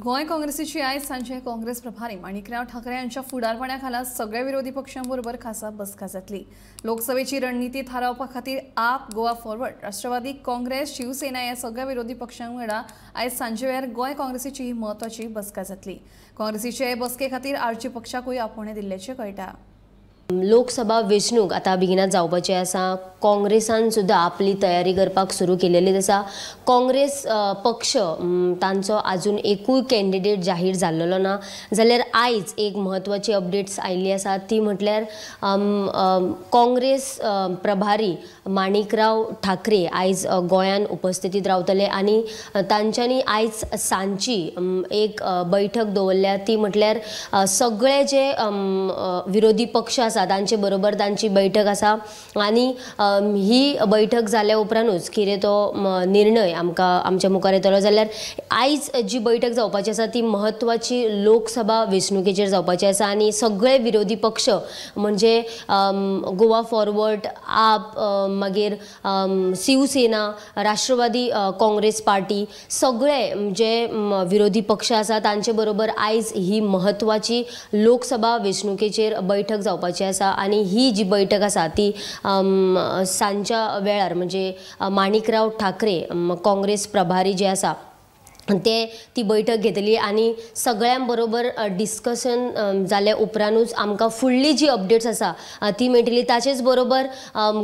गोंय काँग्रेसीची आयज सांजे काँग्रेस प्रभारी माणिकराव ठाकरे यांच्या फुडारपणाखाला सगळ्या विरोधी पक्षांबरोबर खासा बसका जातली। लोकसभेची रणनीती थारावपा खातीर आप, गोवा फॉरवर्ड, राष्ट्रवादी काँग्रेस, शिवसेना ह्या सगळ्या विरोधी पक्षां वांगडा आयज सांजे वेळार गोंय काँग्रेसीची ही म्हत्वाची बसका जातली। काँग्रेसीचे बसके खातीर आरजी पक्षाकूय आपोवणें दिल्ल्याचें कळटा। लोकसभा वेंचणूक आतां बेगिनात जावपाची आसा। काँग्रेसान सुद्दां आपली तयारी करपाक सुरू केलेली आसा। काँग्रेस पक्ष तांचो आजून एकूय कॅन्डिडेट जाहीर जाल्लो ना, जाल्यार आयज एक म्हत्वाची अपडेट्स आयिल्ली आसा ती म्हटल्यार काँग्रेस प्रभारी माणिकराव ठाकरे आयज गोंयान उपस्थितीत रावतले आनी तांच्यांनी आयज सांजची एक बैठक दवरल्या ती म्हटल्यार सगळे जे विरोधी पक्ष आसा तांचे बरोबर तांची बैठक आसा आनी ही बैठक जाल्या उपरांतूच कितें तो निर्णय आमकां आमच्या मुखार येतलो। जाल्यार आयज जी बैठक जावपाची आसा ती म्हत्वाची लोकसभा वेंचणुकेचेर जावपाची आसा आनी सगळे विरोधी पक्ष म्हणजे गोवा फॉरवर्ड, आप, मागीर शिवसेना, राष्ट्रवादी काँग्रेस पार्टी, सगळे जे विरोधी पक्ष आसा तांचे बरोबर आयज ही म्हत्वाची लोकसभा वेंचणुकेचेर बैठक जावपाची आसा आनी ही जी बैठक आसा ती सांजच्या वेळार म्हणजे माणिकराव ठाकरे काँग्रेस प्रभारी जे आसा ते ती बैठक घेतली आनी सगळ्यां बरोबर डिस्कशन जाल्या उपरांतूच आमकां फुडली जी अपडेट्स आसा ती मेळटली। ताचेच बरोबर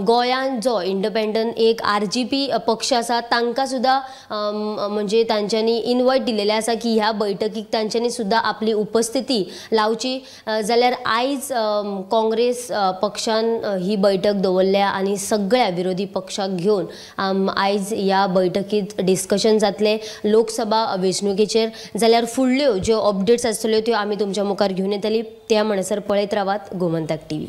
गोंयांत जो इंडिपेंडंट एक आरजीपी पक्ष आसा तांकां सुद्दां म्हणजे तांच्यांनी इनवायट दिलेलें आसा की ह्या बैठकीक तांच्यांनी सुद्दां आपली उपस्थिती लावची। जाल्यार आयज काँग्रेस पक्षान ही बैठक दवरल्या आनी सगळ्या विरोधी पक्षाक घेवन आयज ह्या बैठकीत डिस्कशन जातलें लोकसभा वेंचणुकेचेर। जाल्यार फुडल्यो ज्यो अपडेट्स आसतल्यो त्यो आमी तुमच्या मुखार घेवन येतली। त्या म्हणसर पळयत रावात गोमंतक टीव्ही।